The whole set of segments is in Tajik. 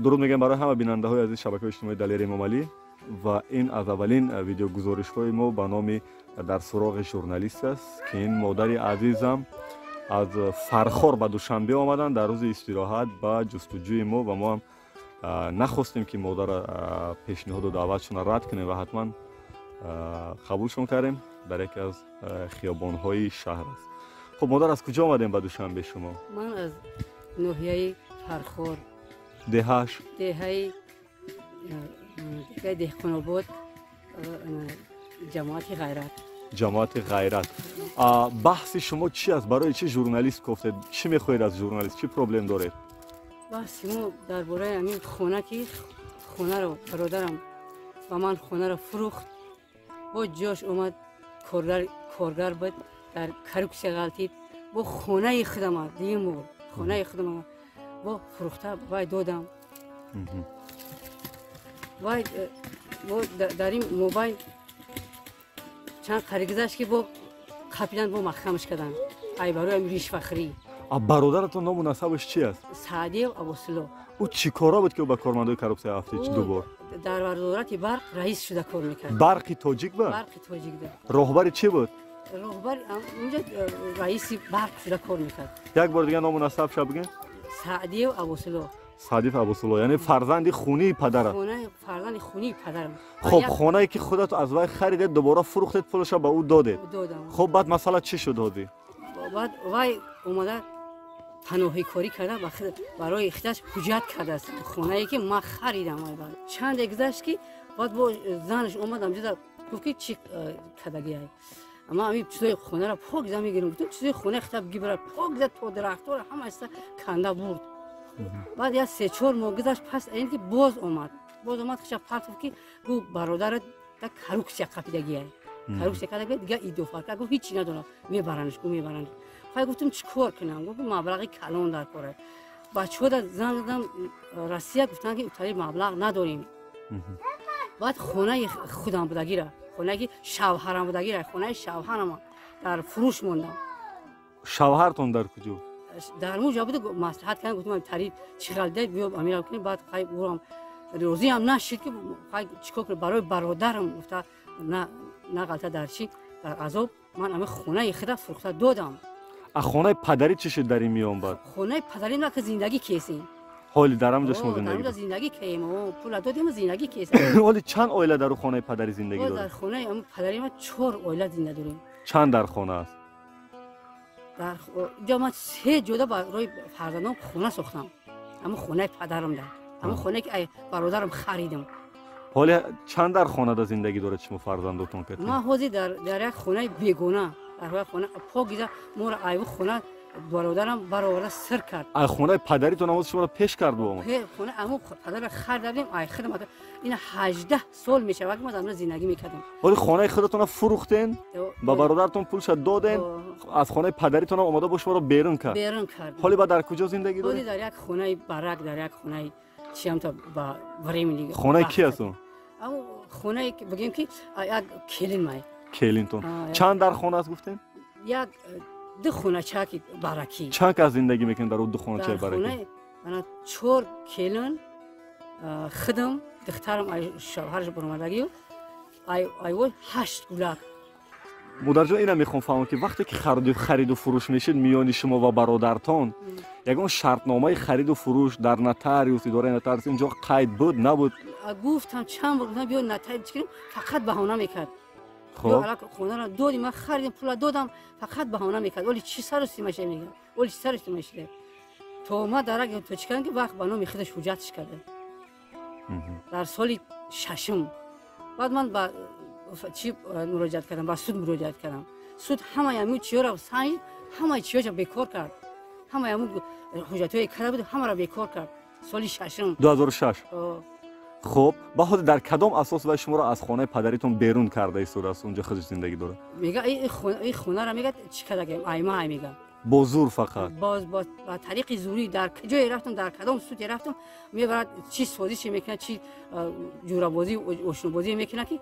Дуруд мегӯям барои ҳама бинандаҳои азиз шабакаи иҷтимоии Далери Эмомалӣ ва ин аз аввалин видеогузоришҳои мо ба номи «Дар суроғи журналист» аст, ки ин модари азизам аз Фархор ба Душанбе омаданд дар рӯзи истироҳат ба ҷустуҷӯи мо ва мо ҳам нахостем, ки модарро пешниҳоду даъватшонро рад кунем ва ҳатман қабулшон кардем. Дар яке аз хиёбонҳои шаҳр аст. Хуб, модар, аз куҷо омадем ба Душанбе шумо? Ман аз ноҳияи Фархор. Деҳаш? Деҳаи Деҳқонобод, ҷамоати Ғайрат. Ҷамоати Ғайрат. Баҳси шумо чи аст? Барои чӣ журналист гуфтед? Чӣ мехоҳед аз журналист? Чӣ проблем доред? Баҳси мо дар бораи ҳамин хона, ки хонаро бародарам ба ман хонаро фурӯхт. Бо ҷош омад, коргар буд, дар коррупсия ғалтид. Бо хонаи худама дуюм бор хонаи худама бо фурӯхта вай додам. Вай дар ин мобайн чанд қари гузашт, ки бо қапидан, бо маҳкамаш карданд ай барои ришвахӯрӣ. Бародаратон ному насабаш чи аст? Саъдиев Абосулло. Ӯ чӣ кора буд, ки ӯ ба кормандои коррупсия афтид ду бор? Дар вазорати барқ раис шуда кор мекард. Барқи Тоҷик ба? Барқи Тоҷик да. Роҳбари чӣ буд? Роҳбар унҷа раиси барқ шуда кор мекард. Як бор дига ному насабша бигӯед. Саъдиев Абосулло. Саъдиев Абусулло, яъне фарзанди хунии падарат? Фарзанди хунии падарам. Хуб, хонае ки худат аз вай харидед, дубора фурӯхтед, пулаша ба ӯ додед. Хуб, баъд масъала чӣ шуд ҳозир? Баъд вай омада паноҳикорӣ карда, барои худаш ҳуҷҷат кардааст хонае ки ман харидам. Чанде гузашт, ки баъд бо занаш омад амҷода, гуфт, ки чӣ кардагиай, ман ҳамин чизои хонаро покиза мегирам. Гуфтам, чизои хонаи худта бигибара, покиза то дарахтора ҳамаиста канда бурд. Баъд як 3-4 моҳ гузашт, пас ин ки боз омад, боз омад, хиша партофт, ки гу бародарат да коррупсия қапидагиай, коррупсия карда, дига идофар кард. Гуфт, ҳичи надорам, мебаранаш, гу мебаранаш. Хай, гуфтам, чӣ кор кунам? Гуфт, маблағи калон дар кора. Бачаҳода занг задам Россия, гуфтанд, ки утари маблағ надорем. Баъд хонаи худам будагира, хонае ки шавҳарам будагира, хонаи шавҳарама дар фурӯш мондам. Шавҳартон дар куҷо? Дар муҷа буда. Маслиҳат кардам, гуфтам, тари чӣ ғалида, биё амира кунем. Баъд хай, урам розиам нашид, ки хай, чӣ кор кунем, барои бародарам гуфта на ғалта дар чӣ, дар азоб. Ман ами хонаи худа фурӯхта додам. А хонаи падарӣ чӣ шуд дар ин миён баъд? Хонаи падарӣ на ки зиндагӣ кесем. Ҳоли дар ҳамҷо шумо зиндагӣ? Зиндагӣ кеем, пула додем, зиндагӣ кесем. Ҳоли чанд оила дар хонаи падарӣ зиндагӣ доред? Дар хонаи падари ман чор оила зинда дорем. Чанд дар хона аст? Дар ҷо ман се ҷода барои фарзандон хона сохтам. Ҳамун хонаи падарам дар ҳамун хонае ки бародарам харидам. Ҳоли чанд дар хонада зиндагӣ доред шумо фарзандотон? Ман ҳозир дар як хонаи бегона, дар як хона покиза моро айву хона бародарам бароварда сир кард. Ай хонаи падаритон ҳамоз шуморо пеш кард бо омад? Хона ҳамун падарро харидем, ай худам. Ина 18 сол мешавад, ки мо дар зиндагӣ мекардем. Ҳоли хонаи худатонро фурӯхтен, ба бародаратон пулша доден, аз хонаи падаритонам омода бо шуморо берун кард. Берун кард. Ҳоли ба дар куҷо зиндагӣ доред? Ҳоли дар як хонаи барак, дар як хонаи чиамта ба времени. Хонаи ки аст он? Хонае бигем, ки як келин май. Келинтон. Чанд дар хона аст, гуфтем? Як ду хоначаки баракӣ. Чанд кас зиндагӣ мекунед дар ду хоначаи баракӣ? Ана чор келин, худам, духтарам шавҳараш баромадагию, айвой ҳашт гулак. Модарҷон, ина мехоҳам фаҳмам, ки вақте ки хариду фурӯш мешид миёни шумо ва бародартон, ягон шартномаи хариду фурӯш дар нотариус, идораи нотариус инҷо қайд буд, набуд? Гуфтам, чанд бор гуфтам, биё нотариус кунем, фақат баҳона мекард. Хонаро додим, ман харидем, пула додам, фақат баҳона мекард. Оли чӣ сару симаша мегӯям, оли чӣ сару симашида то ма дарак то чӣ кардам, ки вақт ба номи худаш ҳуҷҷатш карда дар соли шашум. Баъд ман ба чӣ муроҷиат кардам? Ба суд муроҷиат кардам. Суд ҳамаи ҳамин чиёро санҷ, ҳамаи чиёша бекор кард. Ҳамаи ҳамун ҳуҷҷатҳое карда буд, ҳамаро бекор кард соли шашум. 2006. Хуб, ба ҳозир дар кадом асос вай шуморо аз хонаи падаритон берун карда истодааст, унҷо худаш зиндагӣ дорад? Мега, ин хонаро мега, чӣ кардагем, айма ай мега. Бо зур фақат? Боз ба тариқи зурӣ. Дар ҷое рафтам, дар кадом суде рафтам, мебарад, чӣ созише мекунад, чӣ ҷурабозӣ, ошнобозӣ мекунад, ки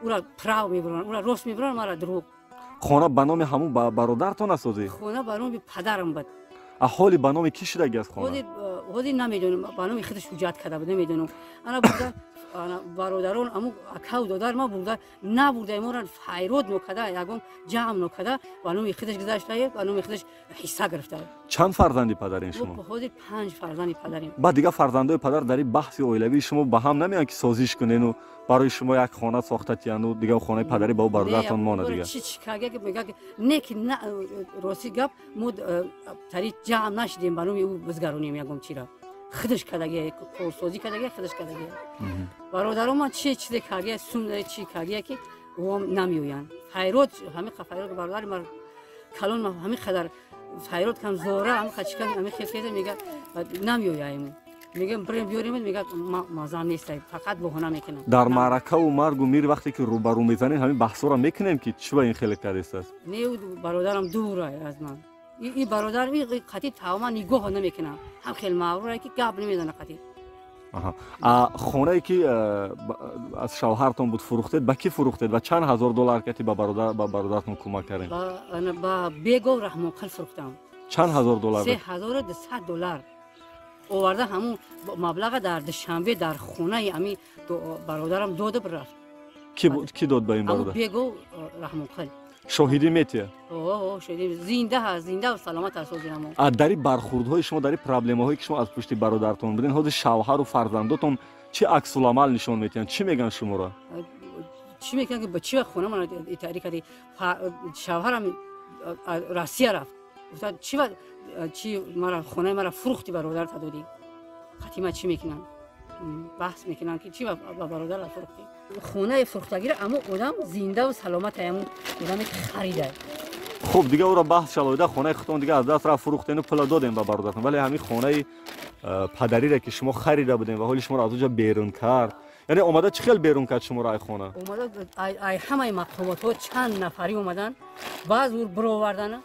ӯра прав мебаранд, ӯра рост мебаранд, мара дурӯғ. Хона ба номи ҳамун бародартон аст ҳозир? Хона ба номи падарам буд. А ҳоли ба номи кӣ шудаги аст хона? Ҳоли Ҳозир намедонам, ба номи худаш ҳуҷҷат карда буд, намедонам. Ана бурда бародарон, аму акаву додар ма бурда набурда, моро файрод нокарда, ягон ҷамъ нокарда, ба номи худаш гузаштае, ба номи худаш ҳисса гирифта. Чанд фарзанди падарин шумо? Ҳозир 5 фарзанди падарем. Баъд дигар фарзандои падар дар ин баҳси оилавии шумо ба ҳам намеянд, ки созиш кунену барои шумо як хона сохта тияну дигар хонаи падарӣ ба ӯ бародаратон монад дигар? Чи чи карга, мега не, ки рости гап, мо тари ҷамъ нашидем ба номи ӯ бизгаронем ягон чира. Худаш кардагия, корсозӣ кардагия, худаш кардагия. Бародарон ман чи чизе кардагия, сум чи кардагия, ки ӯам намеоянд. Файрод ҳамин файрод бародари ман калон ҳамин қадар файрод кам зора ҳамин қадар чикан ҳамин хел мега намеояем. Мегам бирем биёрем, мега мазам нест, фақат баҳона мекунам. Дар маъракаву маргу мир вақте ки рӯбарӯ мезанем, ҳамин баҳсҳоро мекунем, ки чӣ ба ин хеле кардистааст? Не, бародарам дура аз ман. И бародар қатъи тамоман нигоҳ намекунам, ҳам хел мағруре, ки гап намезана қатъи. Хонае ки аз шавҳартон буд, фурӯхтед, ба кӣ фурӯхтед ва чанд ҳазор доллар кати ба бародаратон кӯмак кардем? Ба Бегов Раҳмонқул фурӯхтам. Чанд ҳазор доллар? 3200 доллар оварда, ҳамун маблаға дар Душанбе дар хонаи ами бародарам дода рафт. Кӣ дод ба ин бародар? Бегов Раҳмонқул. Шоҳидӣ метия? Шоҳидӣ зинда ҳаст, зинда ва саломат ҳаст ҳозир ҳамон. Дар ин бархурдҳои шумо, дар ин проблемаҳое ки шумо аз пушти бародаратон буден, ҳозир шавҳару фарзандотон чӣ аксуламал нишон метиҳанд, чӣ мегӯянд шуморо? Чӣ мекунанд, ки ба чӣ вақт хона мана итари кардӣ? Шавҳарам Россия рафт, гуфта чӣ вақт чи мара хонаи мара фурӯхти, бародарта додӣ. Хатима чӣ мекунанд, баҳс мекунанд, ки чӣ ба бародарат фурӯхтӣ хонаи фурӯхтагиро. Аммо одам зиндаву саломат, аммо одаме ки харида. Хуб, дигар ӯро баҳс шалоида, хонаи худтон дигар аз даст рафт, фурӯхтену пула додем ба бародаратон, вале ҳамин хонаи падарире ки шумо харида будем ва ҳоли шуморо аз оҷа берун кард, яъне омада чӣ хел берун кард шуморо ай хона? Омада ай ҳамаи мақомотҳо чанд нафарӣ омадан, баъз ур бировардан,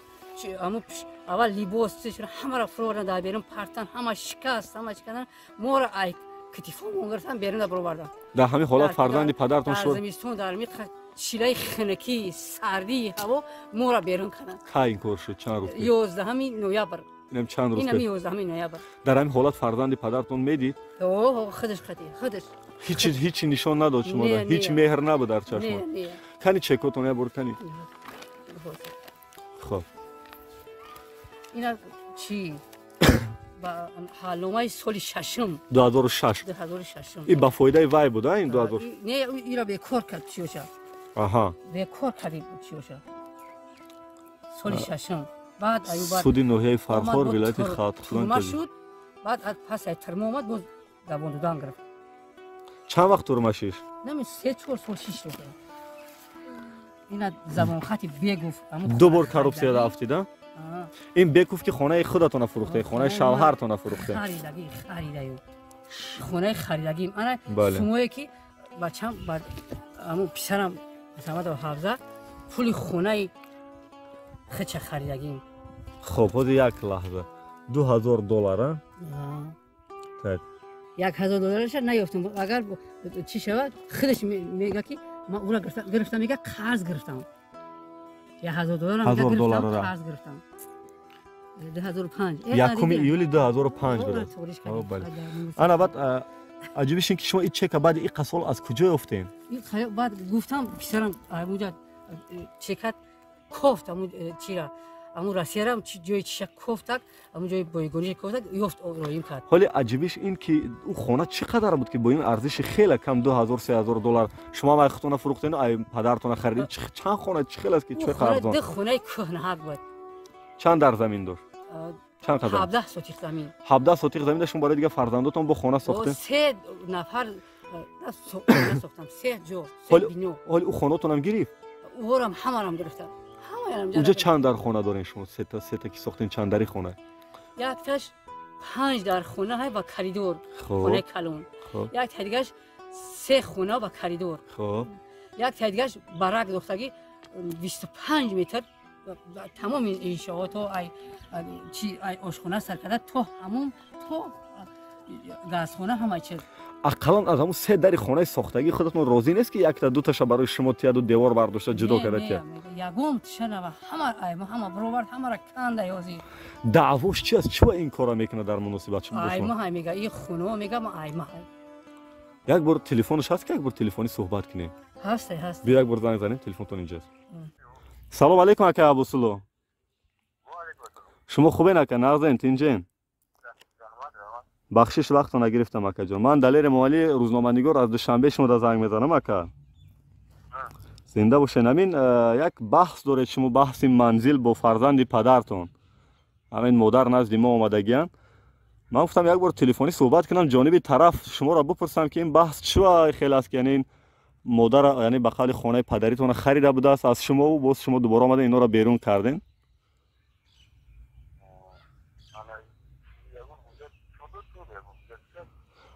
аммо аввал либос ҳамаро фуровардан, дар берун партан, ҳама шикаст, ҳама чӣ кардан, моро ай китифомон гирифтан, берун бировардан. Дар ҳамин ҳолат фарзанди падаратон дар зимистон, дар ҳамин чилаи хунукӣ, сардии ҳаво моро берун карданд. Кай ин кор шуд, чанд рӯз? 11 ноябр. Инам чанд рӯз? Инам 11 ноябр. Дар ҳамин ҳолат фарзанди падаратон медид? Худаш қатӣ, худаш. Ҳичи нишон надод шумо, ҳеҷ меҳр набуд дар чашмо? Кани чекотон як бор, кани. Хоб, ина чӣ ба ҳалномаи соли шашум. 2006. 2006. И ба фоидаи вай буд, ин 2000? Не, ира бекор кард чиёша. Бекор карди чиёша соли шашум. Баъд суди ноҳияи Фархор, вилояти Хатлон. Шуд, баъд пас ай турма омад, боз забон додан гирифт. Чанд вақт турма шиш? Нами 3-4 сол шиш шуд. Ина забонхати бегуф. Ду бор коррупсия рафтида? Ин бекуф, ки хонаи худатона фурӯхте, хонаи шавҳартона фурӯхте? Харидагӣ, харидаю, хонаи харидагим. Ана сумое ки бачам, аму писарам Самадов Ҳавза, пули хонаи хича харидагим. Хоб, ҳозир як лаҳза, 2000 доллар, так. 1000 доллараша наёфтам. Агар чӣ шавад, худаш мега, ки ман ура гирифтам, мега қарз гирифтам, 1000 доллар қарз гирифтам 2005. 1 июли 2005 буд. Ана баъд аҷибиш ин ки шумо ин чека баъди ин қасол аз куҷо ёфтем? Баъд гуфтам, писарам амуҷа чекат кофт, аму чира, аму Россияра ҷои чиша кофтак, аму ҷои бойгониша кофтак, ёфт, роим кард. Ҳоли аҷибиш ин ки ӯ хона чӣ қадар буд, ки бо ин арзиши хеле кам, 2000, 3000 доллар, шумо ам ай худтона фурӯхтену ай падаратона харидед? Чанд хона, чӣ хел аст, ки чӣ арзон? Ду хонаи кӯҳнаҳак буд. Чанд дар замин дошт, чанд қадар? 17 сотих замин. 17 сотих замин дошт. Шумо барои дигар фарзандотон бо хона сохтем? Се нафар сохтам, се ҷо, се бино. Ҳоли ӯ хонатонам гирифт? Ӯрам ҳамарам гирифтам. Унҷа чанд дар хона дорем шумо? Сета ки сохтем, чанд дари хона? Якташ 5 дар хона ҳай ба коридор, хонаи калон. Якта дигаш се хона ба коридор. Якта дигаш барак дохтагӣ, 25 метр, тамоми иншоото, ай чи, ай ошхона сар карда то ҳамун то газхона ҳама чиз. Ақаллан аз ҳамун се дари хонаи сохтагии худатон розӣ нест ки якта дуташа барои шумо тияду девор бардошта ҷудо карда тия? Ягон тиша нава, ҳама айма ҳама баровард, ҳамара канда ёзи. Даъвош чи аст? Чива ин корро мекунад дар муносибат шумо? Айма ҳай мега, и хонао мега, ма айма ҳай. Як бор телефонаш ҳаст ки як бор телефонӣ суҳбат кунем? Ҳаст, ҳаст. Биё як бор занг занем, телефонтон инҷаст. Салом алейкум, ака Абусулло. Шумо хубен, ака? Нағзен, тинҷен? Бахшиш, вақтона гирифтам, акаҷон. Ман Далер Эмомалӣ, рӯзноманигор, аз Душанбе шумода занг мезанам, ака. Зинда бошен. Ҳамин як баҳс доред шумо, баҳси манзил бо фарзанди падартон. Ҳамин модар назди мо омадагиянд. Ман гуфтам як бор телефонӣ суҳбат кунам, ҷониби тараф шуморо бипурсам ки ин баҳс чива хел аст, ки яъне ин модара, яъне ба қавли хонаи падаритона харида будааст аз шумову боз шумо дубора омада инора берун кардем.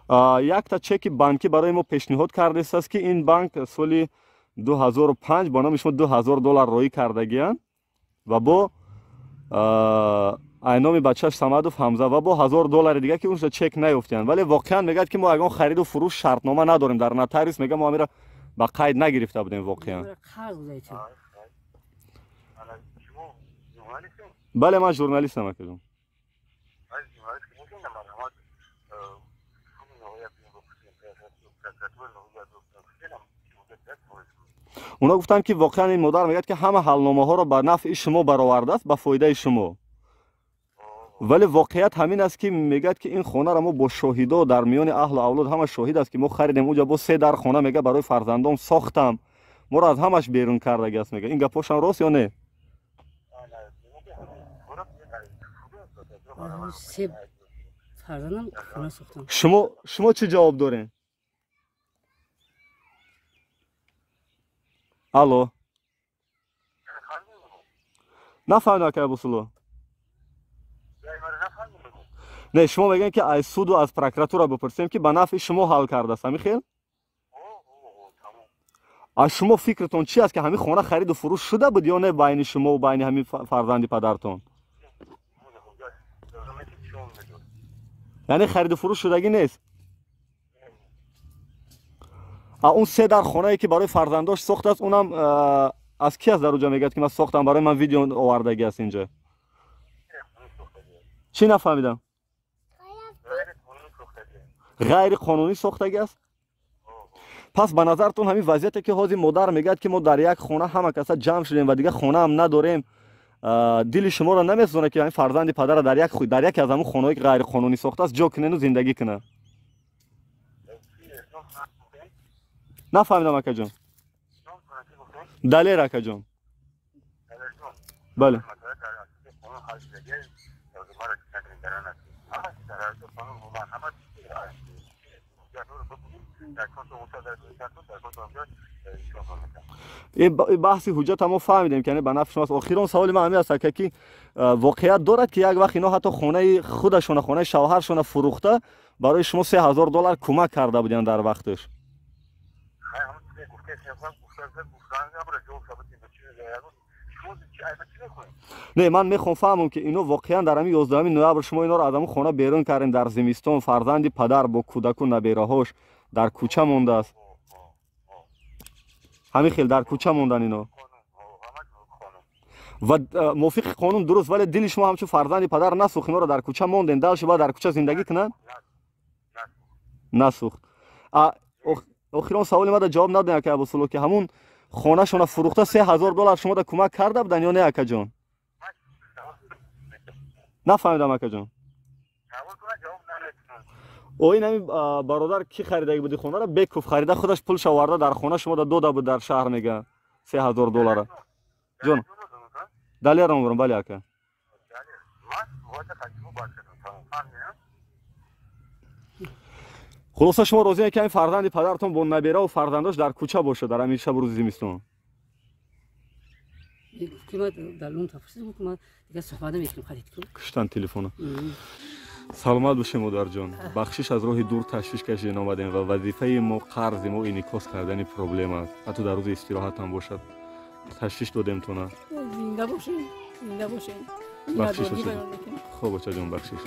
Якта чеки банкӣ барои мо пешниҳод кардааст ки ин банк соли 2005 бо номи шумо 2000 доллар роӣ кардагиянд ва бо айноми бачаш Самадов Ҳамза ва бо 1000 доллари дига ки унша чек наёфтиянд, вале воқеан мегӯяд ки мо ягон хариду фурӯш шартнома надорем дар нотариус, мега мо амира ба қайд нагирифта будем воқеан. Бале, ман журналистам, акаҷон. Оно гуфтанд ки воқеан ин модар мегӯяд ки ҳама ҳалномаҳоро ба нафъи шумо баровардааст, ба фоидаи шумо, вале воқеият ҳамин аст ки мегӯяд ки ин хонаро мо бо шоҳидо дар миёни аҳлу авлод ҳама шоҳид аст ки мо харидем. Уҷа бо се дар хона мега барои фарзандом сохтам, моро аз ҳамаш берун кардаги аст, мега. Ин гапҳошам рост ё не? Шумо чӣ ҷавоб дорем? Алло, нафаҳмидам, ака Абусулло. Не, шумо мегӯед ки аз суду аз прокуратура бипурсем ки ба нафъи шумо ҳал кардааст, ҳамин хел? Аз шумо фикртон чи аст ки ҳамин хона хариду фурӯш шуда буд ё не байни шумову байни ҳамин фарзанди падартон? Яъне хариду фурӯш шудагӣ нест? Он се дар хонае ки барои фарзандош сохтааст, унам аз ки аст? Дар уҷа мегӯяд ки ман сохтам, барои ман видео овардагӣ аст инҷа. Чӣ нафаҳмидам? Ғайриқонунӣ сохтагӣ аст? Пас ба назартон ҳамин вазъияте ки ҳозир модар мегӯяд ки мо дар як хона ҳама каса ҷамъ шудем ва дигар хонаам надорем, дили шуморо намесӯзонад ки ҳамин фарзанди падара дар яке аз ҳамун хонаҳое ки ғайриқонунӣ сохтааст ҷо кунену зиндагӣ кунад? Нафаҳмидам, акаҷон. Далер, акаҷон. Бале. Ин баҳси ҳуҷҷата мо фаҳмидем ки ба нафъи шумост. Охирон саволи ман ҳамин аст, ака, ки воқеият дорад ки як вақт ино ҳатто хонаи худашона, хонаи шавҳаршона фурӯхта барои шумо 3000 доллар кӯмак карда буданд дар вақташ? Не, ман мехоҳам фаҳмам ки ино воқеан дар ҳамин 11 ноябр шумо иноро аз ҳамун хона берун кардем дар зимистон, фарзанди падар бо кӯдаку набераҳош дар кӯча мондааст. Ҳамин хел дар кӯча мондан ино ва мувофиқи қонун дуруст, вале дили шумо ҳамчун фарзанди падар насӯхт, иноро дар кӯча мондем, дальше бояд дар кӯча зиндагӣ кунанд? Насӯхт. Охирон саволи мада ҷавоб надодем, ака Абусулло, ки ҳамун хонашона фурӯхта 3000 доллар шумода кӯмак карда буданд ё не, акаҷон? Нафаҳмидам, акаҷон. О, ин ҳамин бародар ки харидаги буди хонара, Беков харида, худаш пулша оварда дар хона шумода дода буд дар шаҳр, мега 3000 доллара. Ҷон, Далерам бурам, бале, ака. Хулоса шумо розиед ки ҳамин фарзанди падаратон бо набераву фарзандош дар кӯча бошад дар ҳамин шабу рӯзи зимистон? Куштан телефона. Саломат бошед, модарҷон. Бахшиш, аз роҳи дур ташвиш кашидем омадем ва вазифаи мо, қарзи мо инъикос кардани проблема аст, ҳатто дар рӯзи истироҳатам бошад ташвиш додемтона. Зинда бошед, зинда бошед. Бахшиш. Хоб, очаҷон, бахшиш.